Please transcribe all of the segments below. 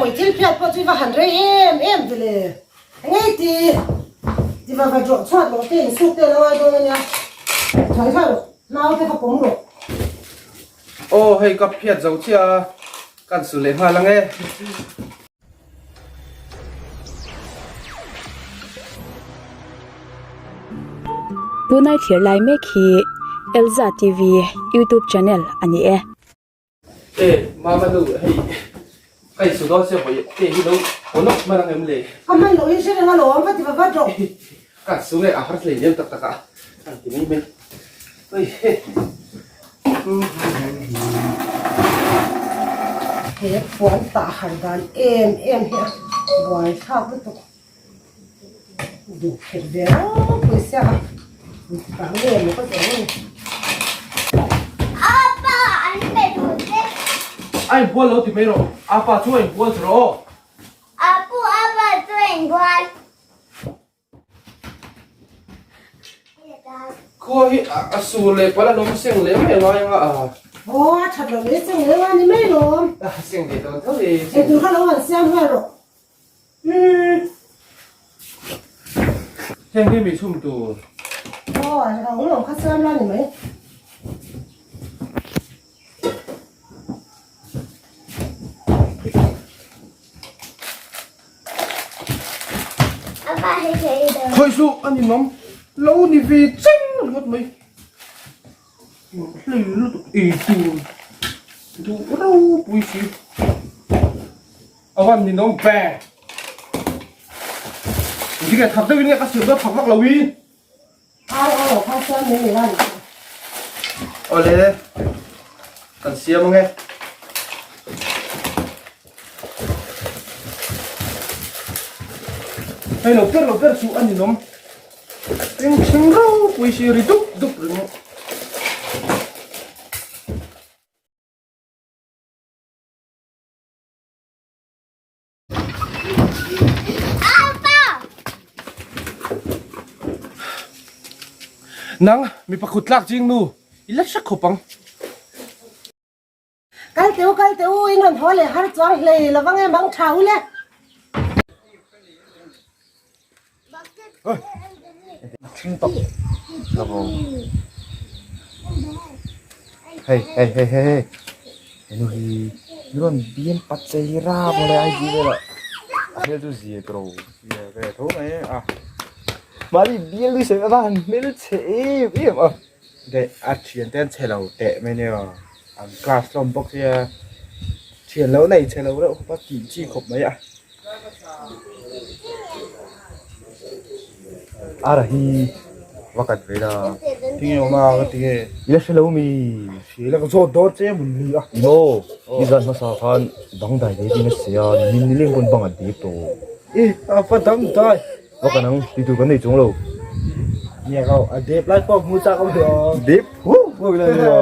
maw i thil phiat pawh chu i va han rei em em ve le. Enge i ti? Ti va va rawh chhuat lo te insuk te a lo ngai dawn a nia. Thuai thuai rawh, naute kha pawm rawh. Aw hei ka phiat zo chiah a, kan su leh nghal ang e. Tunai thlir lai mek hi Elza TV YouTube channel a ni e. E mama nu hei ka insu dawn sia vawi te hi lo haw lawk hman ang em le? Ka hman loh hi hre reng alawm va ti va vat rawh. Ka insu nge a har hlei nem tak tak a an ti mai mai. Oi he. He puan tah har dan em em hi a buai thlak lutuk. Duh kherh ve rau pawh sia a tah nge maw ka zawng a ni. Apa an pe duh che. A inbual lo ti mai rawh. Apa chu a inbual chu rawh aw. Apu apa chu a inbual. Khua hi a sur leh palh a lawm seng leh mai ngai anga a. Aw a that lo mai seng leh ngai ni mai lawm. A seng leh dawn tho e. Eitur kha lo han siam nghal rawh. Umm. Heng hi mi chhum tur. Aw a awm lo kha siam la ni mai. Khawi chu a ninawm lo ni ve cheng ringawt mai hlei lutuk ei tur duh ropui si a van ninawm ve engtin nge thak deuhin nge ka siam dawn thak vak lo i. Awle kan siam ange. Hei lo ber lo ber chu a ninawm. Eng thing ropui si ri dup dup ringawt. Nang mi pakhat tlak ching nu i la hre khawp ang. Kal teh u kal teh u in rawn haw leh har chuang hlei lo vang em ang tha u le. Hei hei hei hei hei henu hi mi rawn bial pa chei ra mawle ai tih velah a hmel chu zia tawh lo zia ve tho mai a mahni bial lui sawi ava han hmel chhe em em a deh a thian te an chhe lo teh mai nia an class hlawm bawk sia thian lo nei chhe lo reuh khawp a tih chi khawp mai a. Ara hi va kat ve la tinge awm a ka tinge ila hre lo mi hre la ka zawt dawn che mun ni a no ni zan hmasa khan dangdai ve din a sia min nileng pawn bang a dep tawh e a va dangdai va kan ang tih tur kan nei chuang lo nia kau a dep lai pawh hmu chak awm dep huau huau ila nia.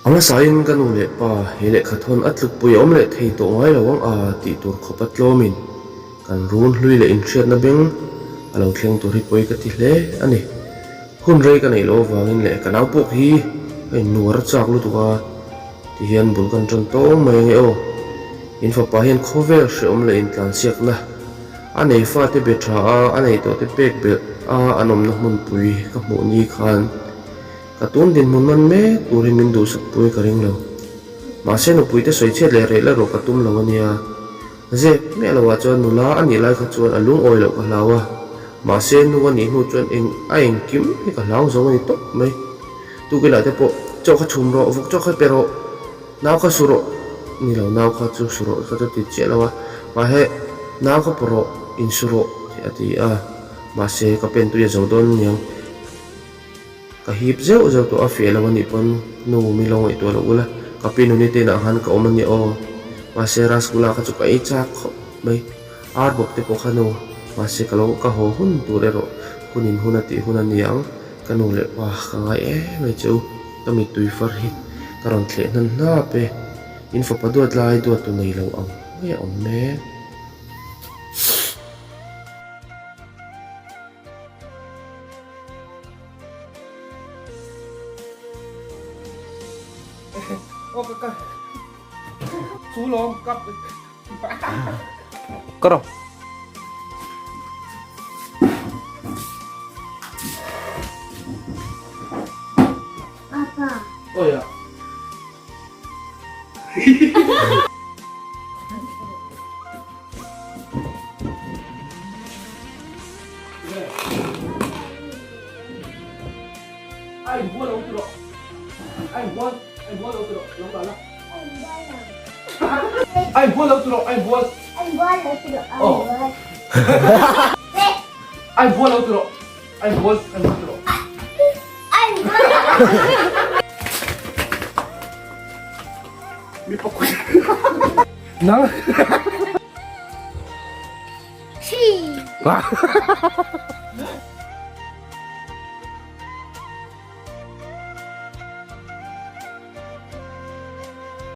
A hmasain ka nu leh pa he lehkha thawn a tlukpui a awm leh thei tawh ngai lo ang a tih tur khawp a tlawmin kan run hlui leh inhriatna beng a lo thleng tur hi pawi ka ti hle a ni. Hun rei ka neih loh avangin leh ka nau pawh hi ka innuar chak lutuk a ti hian bul kan ṭan tawng mai ange aw. In fapa hian khawvel hrehawm leh intlansiakna a nei fate be ṭha a, a nei tawh te pek belh a an awmna hmunpui ka hmuh ni khan ka tun dinhmun man mek turin min duhsak pui ka ring lo. Mahse nupui te sawi chhiat leh reh la rawh ka tum lo ania. Zep miah loah chuan nula a nih lai kha chuan a lungawi loh ka hlau a, mahse nu a nih hnu chuan eng a engkim hi ka hlau zo a ni tawp mai. Tukinah te pawh chaw kha chhum rawh, vawk chaw kha pe rawh, nau kha su rawh, ni lo nau kha chu su rawh kha chu ti chiah lo a, mahhe nau kha paw rawh, in su rawh tih a ti a, mahse ka pen tui a zo dawn aniang. Ka hip zeuh zeuh tawh a fiah lo a nih pawn nu mi lo ngaihtuah loh ula, ka pi nuni te inah khan ka awm a nia aw. Mahse rasgula kha chu ka ei chak khawp mai, ar bawp te pawh kha nu, mahse ka lo ka haw hun tur erawh hunin hun a tih hun a ni ang, ka nu leh pa ka ngai em mai che u, ka mittui far hi ka rawn thleh hnan hnap e. In fapa duat lai duat tu nei lo ang mai a awm mek. Nang.